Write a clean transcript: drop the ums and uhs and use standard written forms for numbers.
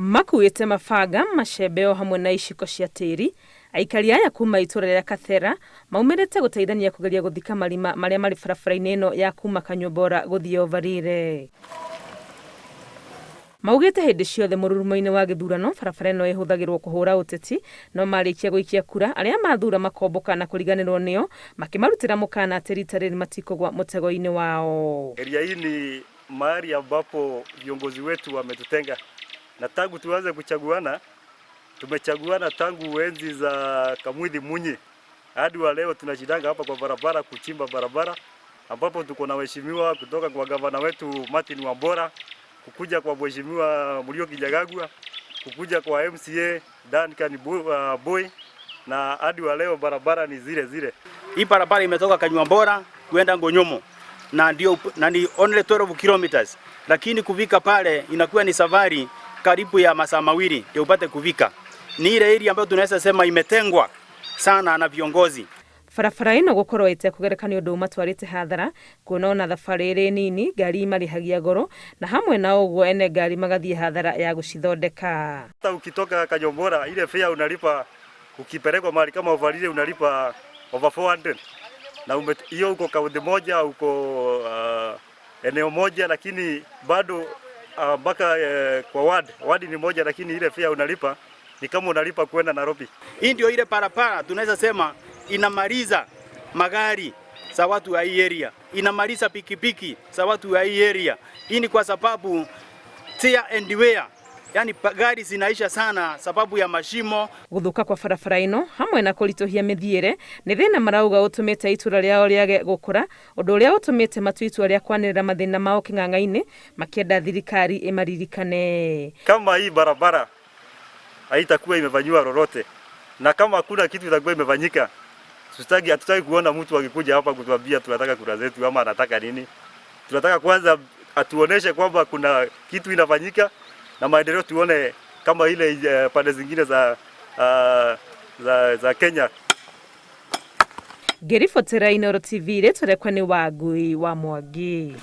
Makuĩte mabanga, macembe o hamwe na iciko cia tĩri, aikari aya kuma itũra rĩa Kathera maumĩrĩte gũteithania kũgeria gũthika marima marĩa marĩ barabara-inĩ ĩno ya kuma Kanyuambora gũthiĩ Ovarire. Maugĩte hĩndĩ ciothe mũrurumo-inĩ wa gĩthurano barabara ĩno ĩhũthagĩrwo kũhũra ũteti, no marĩkia gũikia kura arĩa mathura makomboka na kũriganĩrwo nĩo, makĩmarutĩra mũkana atĩ rita rĩrĩ matikũgwa mũtego-inĩ wao. Area hii ni mahali ambapo viongozi wetu wametutenga, na tangu tuanze kuchaguana, tumechaguana tangu enzi za Kamwithi Munyi hadi wa leo tunashindanga hapa kwa barabara kuchimba barabara, ambapo tuko na waheshimiwa kutoka kwa gavana wetu Martin Wambora, kukuja kwa mheshimiwa Muriuki Njagagua, kukuja kwa MCA Duncan Boy, na hadi wa leo barabara ni zile zile. Hii barabara imetoka Kanyuambora kuenda Ngonyomo na ndio na ni only 12 kilometers, lakini kufika pale inakuwa ni safari karibu ya masaa 2 ndio upate kufika. Ni ile area ambayo tunaweza sema imetengwa sana na viongozi. Barabara ĩno gũkorwo ĩtekũgereka nĩ ũndũ ũmatwarĩte hathara, kuona ona thabarĩ ĩrĩ nini ngari imarĩhagia goro, na hamwe na ũguo ene ngari magathiĩ hathara ya gũcithondeka. Hata ukitoka Kanyuambora ile fare unalipa, ukipelekwa mahali kama Ovarire unalipa over 400 na hiyo uko kaunti moja, uko eneo moja, lakini bado mpaka kwa ward ni moja, lakini ile fare unalipa ni kama unalipa kwenda Nairobi. Hii ndio ile barabara tunaweza sema inamaliza magari za watu wa hii area, inamaliza pikipiki za watu wa hii area. Hii ni kwa sababu tear and wear, yani gari zinaisha sana sababu ya mashimo. Gũthũka kwa barabara ĩno hamwe na kũritũhia mĩthiĩre nĩ thĩna marauga ũtũmĩte itũra rĩao rĩage gũkũra, ũndũ ũrĩa ũtũmĩte matue itua rĩa kwanĩrĩra mathĩna mao kĩng'ang'a-inĩ makĩenda thirikari ĩmaririkane. Kama hii barabara haitakuwa imefanyiwa lolote na kama hakuna kitu itakuwa imefanyika, hatutaki kuona mtu akikuja hapa kutuambia tunataka kura zetu ama anataka nini. Tunataka kwanza atuoneshe kwamba kuna kitu inafanyika na maendeleo, tuone kama ile pande zingine za Kenya. Ngĩribotera Inooro TV, rĩtwa rĩakwa nĩ Wangui wa Mwangi.